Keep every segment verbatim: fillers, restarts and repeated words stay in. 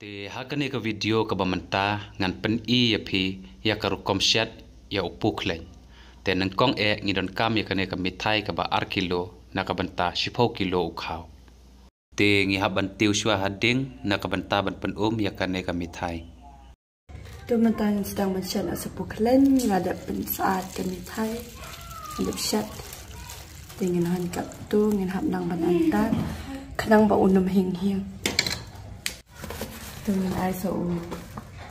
Te ha kane ka video kaba mynta ngan pyni ïa phi ïa ka rukom shet ïa u pukhleiñ. Te nyngkong eh ngi donkam ïa kane ka mithai kaba ar kilo na ka bynta shiphew kilo u khaw. Te ngi hap ban tiew shuwa ha ding na ka bynta ban pynum ïa kane ka mithai. To mynta ngin sdang ban shet na sa pukhleiñ, nga dep pynsyaid ka mithai, nga dep shet. Te ngin hon katto, ngin hap nang ban antad khnang ba un ym hiang hiang. To ngin ai sa u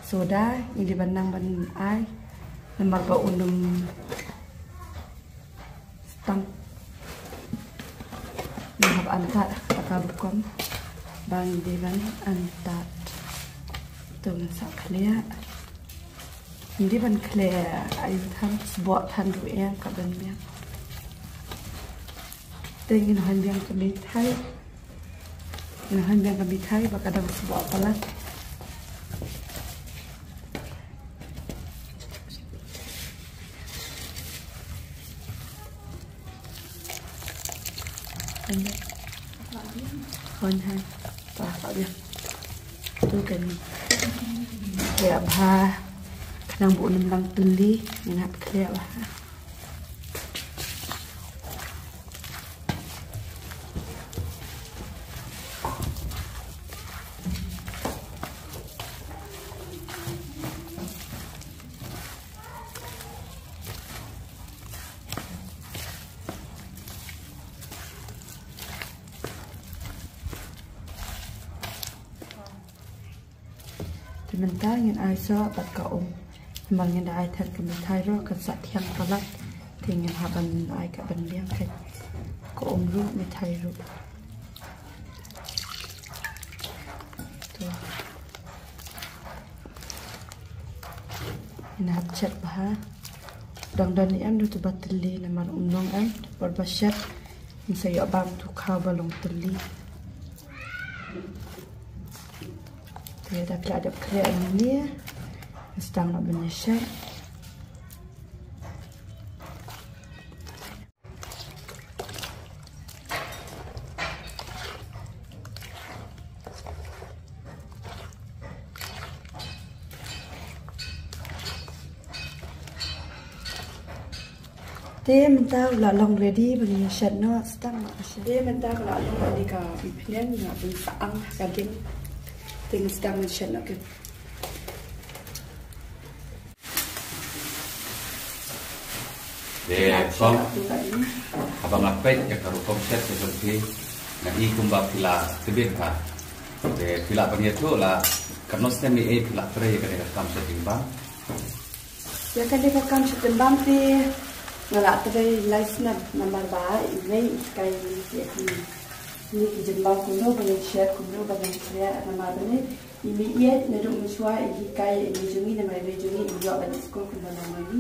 soda, ngin dei ban nang ban ai namar ba un ym stang. Ngin hap antad ha ka rukom ba ngi dei ban antad. To ngin sa khlieh. Ngi dei ban khlieh aïu than, sboh than ruh em, ka don biang. Te ngin hon biang ka mithai. Ngin hon biang ka mithai ba ka dang sboh palat. Hon ha. Ba, ba biang. To kan khlieh bha. Khnang ba un ym lang tylli, ngin hap khlieh bha. Te mynta ngin ai soh bad ka um. Namar ngin da ai than ka mithai ruh kan sa thiang palat. Te ngin hap ban ai ka ban liang ka, ka um ruh mithai ruh. To. Ngin hap shet bha. Dang don em ruh to ba tylli namar um nong em, por ba shet. Ngin sa ïoh bam tu khaw ba long tylli. Te da phi la dep khlieh ïa ngi, sdang noh ban ïa shet. Te mynta u la long ready ban ïa shet noh, sdang noh ka shet. Te mynta ka la long ready ka mphniang, nga pynsaang ha ka ding. Te ngi sdang ban shet noh ka. Te kong, haba nga peit ïa ka rukom shet ka jong phi, nga i kumba phi la tbit bha. Te phi lah ban ïathuh la katno snem ei ei phi la trei ïa kane ka kam shet jingbam? Ïa kane ka kam shet jingbam te nga la trei lai snem namar ba i mei i hikai ïa ngi ïa kine ki jingbam kumno ba ngin shet, kumno ba ngin trei namar ba ne i mei ïeit naduh mynshuwa i hikai ïa i mei jong ngi namar i mei jong ngi i ïoh ban skul kumba long ma ngi.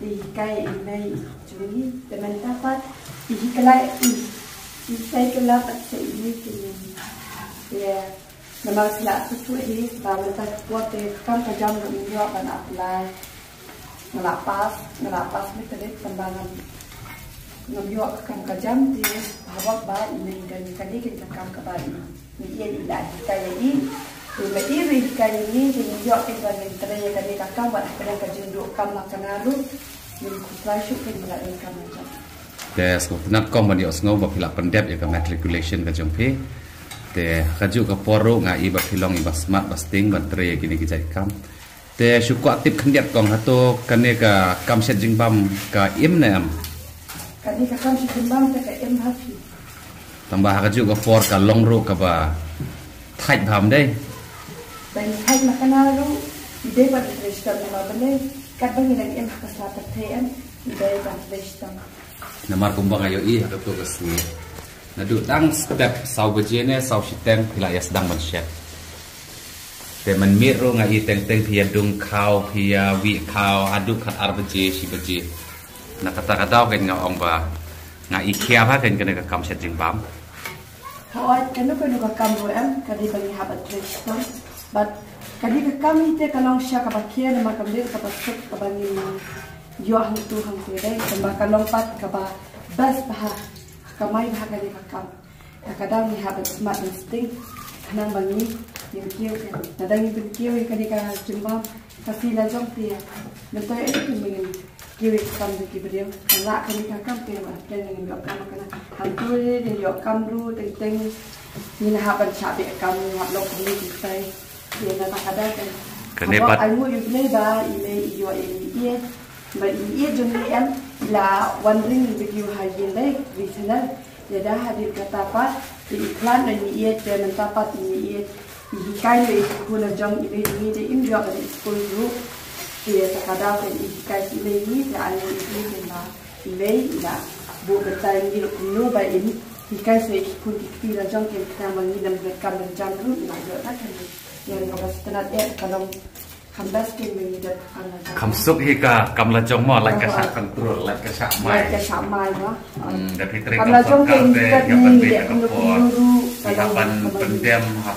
I hikai ïa i mei jong ngi te mynta pat i hikai i, i hikai kylla pat sa i mei jong ngi. Ïa namar sila tu tu hi ba mynta ka por te ka kam ka jam ruh i ïoh ban apply. Nga la pass, nga la pass matric tang ba ngam, ngam ïoh ka kam ka jam te haba ba i mei i don ïa kane ka kam kaba i mei i la hikai ïa i. Te ba i ruh i hikai ïa ngi te ngi ïoh te ba ngin trei ïa kane ka kam bad ha kane ka jingduh kam la ka na ruh ngin khuslai shuh te ngi la ïoh kam ka jam. Te sngewtynnat kong ban ïohsngew ba phi la pyndep ïa ka matriculation ka jong phi. Te ha kajuh ka por ruh nga i ba phi long i ba smat ba sting ban trei ïa kine ki jait kam. Te shu kwah tip khyndiat kong, hato kane ka kam shet jingbam ka im ne em? Kane ka kam shet jingbam te ka im ha phi. Tang ba ha kajuh ka por ka long ruh kaba thait bha, ym dei? Ba i thait ma ka na ruh i dei ban trei shitom namar ba ne katba ngi dang im ha ka sla pyrthei em i dei ban trei shitom. Namar kumba nga ïohi ha kato ka sngi naduh dang step saw baje ne saw shiteng phi la ïa sdang ban shet. Te mynmiet ruh nga i teng teng phi ïa dung khaw, phi ïa wih khaw haduh khat ar baje shi baje. Na kata ka daw kein nga ong ba nga i kiar ha kein kane ka kam shet jingbam. Hooid, kano kano ka kam ruh em ka dei ba ngi hap ban trei shitom. Bad ka dei ka kam hi te ka long sha kaba kiar namar kam dei kaba suk kaba ngin ïoh hangtu hangtu dei, tang ba ka long pat kaba best bha, kamai bha ka dei ka kam. Ka dang ngi hap ban smat ban sting khnang ba ngi Ngin kiew kan. Lada ngin pynkiew ïa kane ka jingbam Khasi la jong te, mynta ïa kane ngin kiew ïa ka kam jong ki briew. Ka la kane ka kam te, ba te ngin ïoh kam kana. Hangtu ngin ïoh kam ruh teng teng. Ngin hap ban shah beh kam, ngin hap lok kumne kumtai. Te na ta ka da kan. Kane pat ai nguh ïa U Blei ba i mei i ïoh i mei ïeit. Ba i mei ïeit jong ngi em, i la wan ring video ha ïing dei, ri channel. Ïa da hadien kata pat, te i khlad na i mei ïeit, te mynta pat i mei ïeit i hikai na i khun la jong i mei, i mei te im ïoh ka i skul ruh. Te ïa ta ka daw te i hikai i mei, i mei te ai i mei te ma i mei i la buh kata i mei ruh kumno ba in hikai sa i khun ki kti la jong ki khnang ba ngin ym leh kam leh jam ruh i la ïoh na ka ni. Ïa ka ba sngewtynnat eh ka long. Kham best king ba ngi dep, ah, kham suk hi ka kam la jong mo, lait ka shah control, lait ka shah mai. Lait ka shah mai mo. Hmm, da phi trei kam la jong sorkar te, ïa ban beh ka por. Ïa ban pyndem ha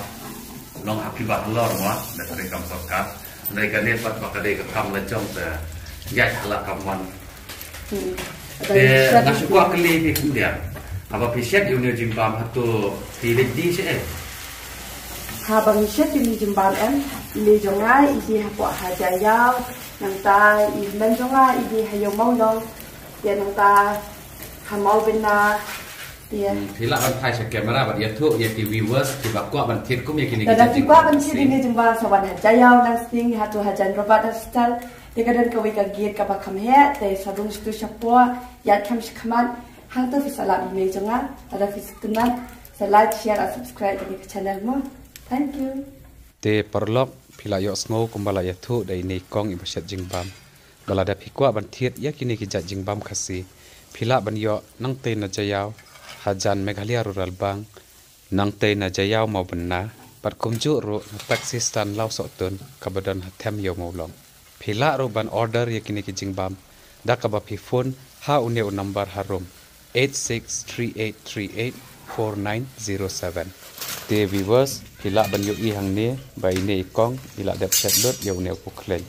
long ha ki ba halor mo, da trei kam sorkar. Dei kane pat ba ka dei ka kam la jong te, ïa hala kam wan. Hmm. Te nga shu kwah kylli phi khyndiat. Haba phi shet ïa une u jingbam hato phi leit die shaei? Haba ngi shet ïa une u jingbam em, i mei jong nga i die hapoh ha Jaiaw, nangta i hynmen jong nga i die ha Ïew Mawlong, ïa nangta ha Mawbynna, ïa. Hmm, phi lah ban phai sha camera bad ïathuh ïa ki viewers kiba kwah ban thied kum ïa kine ki jingbam. Lada phi kwah ban thied ïa une u jingbam sa wan ha Jaiaw, nang sting hato ha Jan Robert Hospital. Te ka don kawei ka gate kaba kham heh, te sa rung shatu shapoh, ïaid kham shakhmat, hangto phi sa lap ïa i mei jong nga, lada phi sngewtynnat, sa like, share, and subscribe ïa ka channel mo. Thank you. Te paralok, phi la ïohsngew kumba la ïathuh da ine i kong iba shet jingbam. Ba lada phi kwah ban thied ïa kine ki jait jingbam Khasi, phi lah ban ïoh nangtei na Jaiaw, hajan Meghalaya Rural Bank, nangtei na Jaiaw Mawbynna, bad kumjuh ruh na taxi stand Lawsohtun kaba don ha them Ïew Mawlong. Phi lah ruh ban order ïa kine ki jingbam da kaba phi phone ha une u number harum, eight six three eight three eight four nine zero seven. Te viewers, phi lah ban ïohi hangne ba ine i kong i la dep shet lut ïa une u khleiñ.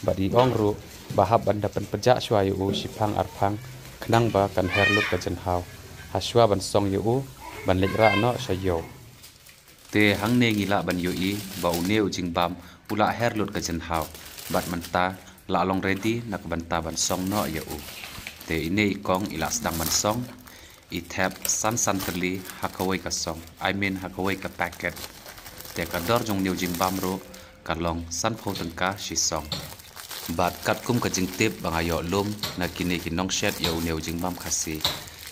Bad i ong ruh ba hap ban da pynpjah shuwa ïa u shiphang arphang khnang ba kan her lut ka jynhaw, ha shuwa ban song ïa u ban leit rah noh sha ïew. Te hangne ngi lah ban ïohi ba une u jingbam u la her lut ka jynhaw, bad mynta la long ready na ka bynta ban song noh ïa u. Te ine i kong i la sdang ban song, i thep san san tylli ha kawei ka song, I mean ha kawei ka packet. Te ka dor jong une u jingbam ruh ka long sanphew tyngka shi song. Bad katkum ka jingtip ba nga ïoh lum na kine ki nongshet ïa une u jingbam Khasi,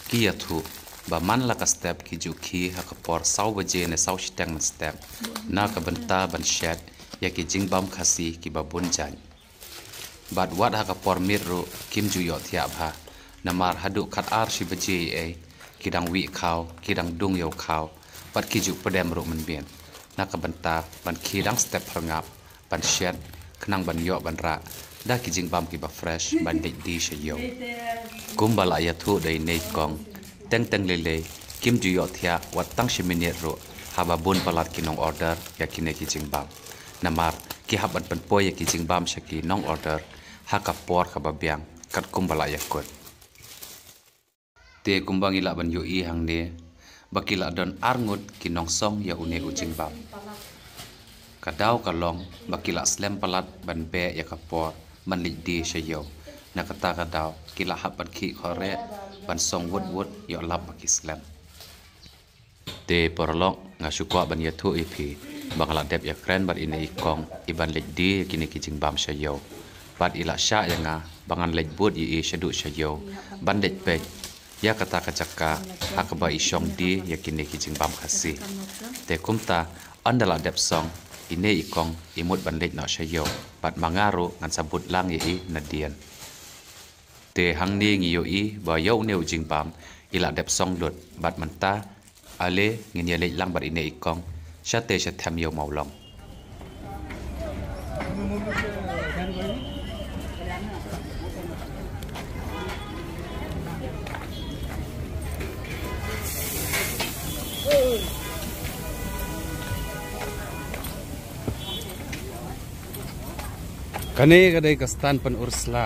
ki ïathuh ba man la ka step ki ju khie ha ka por saw baje ne saw shiteng mynstep na ka bynta ban shet ïa ki jingbam Khasi kiba bun jait. Bad wat ha ka por miet ruh kim ju ïohthiah bha, namar haduh khatar shi baje ei ei ki dang wih khaw, ki dang dung ïa u khaw, bad ki ju pdem ruh mynmiet na ka bynta ban khie dang step pyrngap ban shet khnang ban ïoh ban rah da ki jingbam kiba fresh ban leit die sha ïew. Kumba la ïathuh da ine i kong, teng teng lei lei kim ju ïohthiah wat tang shi minit ruh haba bun palat ki nong order ïa kine ki jingbam. Namar ki hap ban pynpoi ïa ki jingbam sha ki nong order ha ka por kaba biang katkum ba la ïakut. Te kumba ngi lah ban ïohi hangne ba ki la don arngut ki nongsong ïa une u jingbam. Ka daw ka long ba ki la slem palat ban beh ïa ka por ban leit die sha ïew. Na kata ka daw ki la hap ban khih khoreh ban song wut wut ïoh lap ba ki slem. Te paralok, nga shu kwah ban ïathuh ïa phi ba nga la dep ïakren bad ine i kong iban leit die ïa kine ki jingbam sha ïew. Bad i la shah ïa nga ba ngan leit bud ïa i shaduh sha ïew ban leit peit ïa kata ka jaka ha kaba i shong die ïa kine ki jingbam Khasi. Te kumta, ynda la dep song, ine i kong i mut ban leit noh sha ïew bad ma nga ruh ngan sa bud lang ïa i nadien. Te hangne ngi ïohi ba ïa une u jingbam i la dep song lut bad mynta ale ngin ïa leit lang bad ine i kong shatei sha them Ïew Mawlong. Kane ka dei ka stand pynur sla.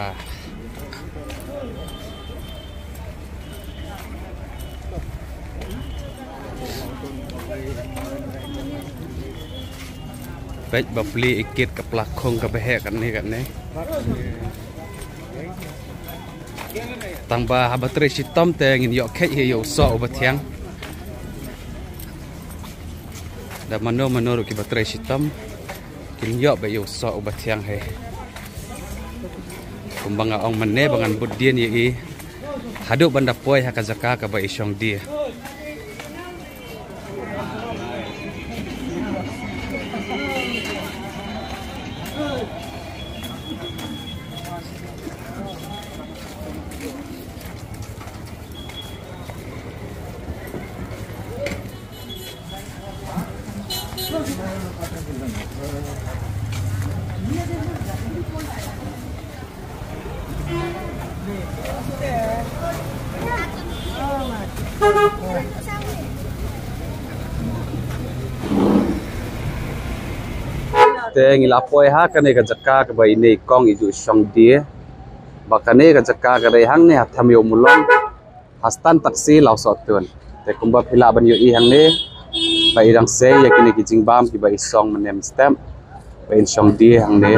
Peit ba plie ïa kit ka plakhong kaba heh katne katne. Tang ba haba trei shitom te ngin ïoh kheit hi ïa u soh uba thiang. Da mano mano ruh kiba trei shitom kin ïoh ba ïa u soh uba thiang hi. Kumba nga ong mynne ba ngan bud dien ïa i haduh ban da poi ha ka jaka kaba i shong die. Te ngi la poi ha kane ka jaka kaba ine i kong i ju shong die. Ba kane ka jaka ka dei hangne ha Them Ïew Mulong, ha stand taxi Lawsohtun. Te kumba phi lah ban ïohi hangne, ba i dang sei ïa kine ki jingbam kiba i song mynne mynstep, ba in shong die hangne.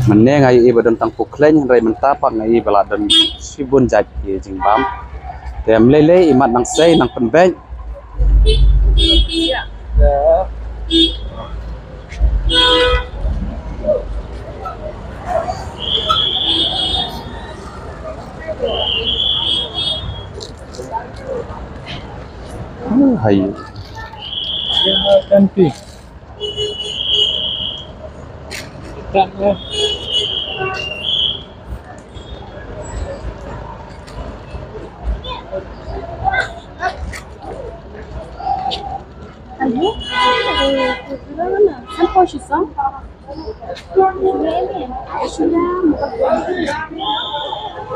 Mynne nga ïohi ba don tang pukhleng, hynrei mynta pat nga ïohi ba la don shibun jait ki jingbam. Te ym lei lei, imat nang sei nang pynbeit. Hai.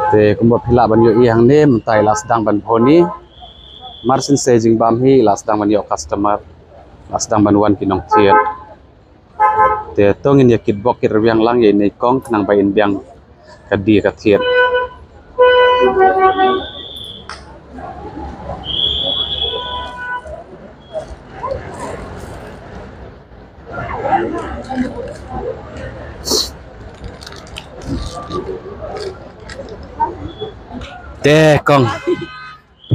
Te kumba phi lah ban ïohi hangne mynta i la sdang ban bhoni. Mar shen sei jingbam hi i la sdang ban ïoh customer, la sdang ban wan ki nongthied. Te to ngin ïa kitbok kitrwiang lang ïa ine i kong khnang ba in biang ka die ka thied. Te kong,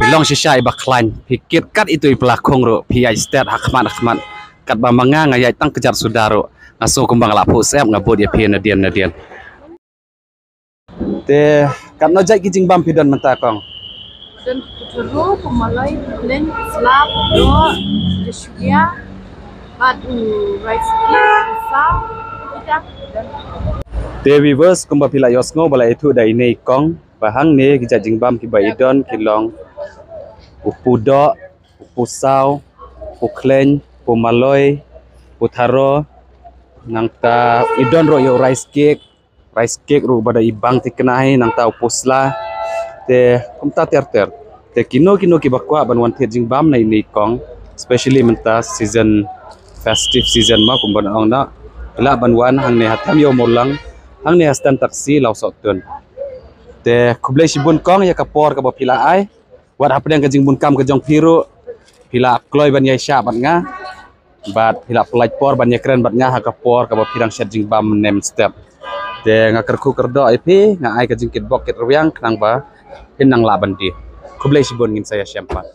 phi long shisha iba khlaiñ, phi kit kat itu i plakhong ruh phi ïaid stet ha khmat ha khmat. Katba ma nga nga ïaid tang kjat suda ruh nga sngew kumba nga la phuh sep, nga bud ïa phi nadien nadien. Te katno jait ki jingbam phi don mynta kong? Don putharo, pumaloi, pukhleng, slap, doh, jashia, bad u rice cake, u saw, kita don. Te viewers, kumba phi la ïohsngew ba la ïathuh da ine i kong ba hangne ki jait jingbam kiba i don ki long u pudoh, u pusaw, u pukhleng, u pumaloi, u putharo, nangta i don ruh ïa u rice cake, rice cake ruh ba da i bang thikna hi, nangta u pusla. Te kumta ter ter. Te kino kino kiba kwah ban wan thied jingbam na ine i kong, especially mynta season, festive season ma kumba nga ong na, phi lah ban wan hangne ha Them Ïew Mulong, hangne ha stand taxi Lawsohtun. Te khublei shibun kong ïa ka por kaba phi la ai. Wat hapdeng ka jingbun kam ka jong phi ruh phi la kloi ban ïaishah bad nga, bad phi la pynlait por ban ïakren bad nga ha ka por kaba phi dang shet jingbam mynne mynstep. Te nga kyrkhu kyrdoh ïa phi, nga ai ka jingkitbok kitrwiang khnang ba phin nang lah ban die. Khublei shibun, ngin sa ïashem pat.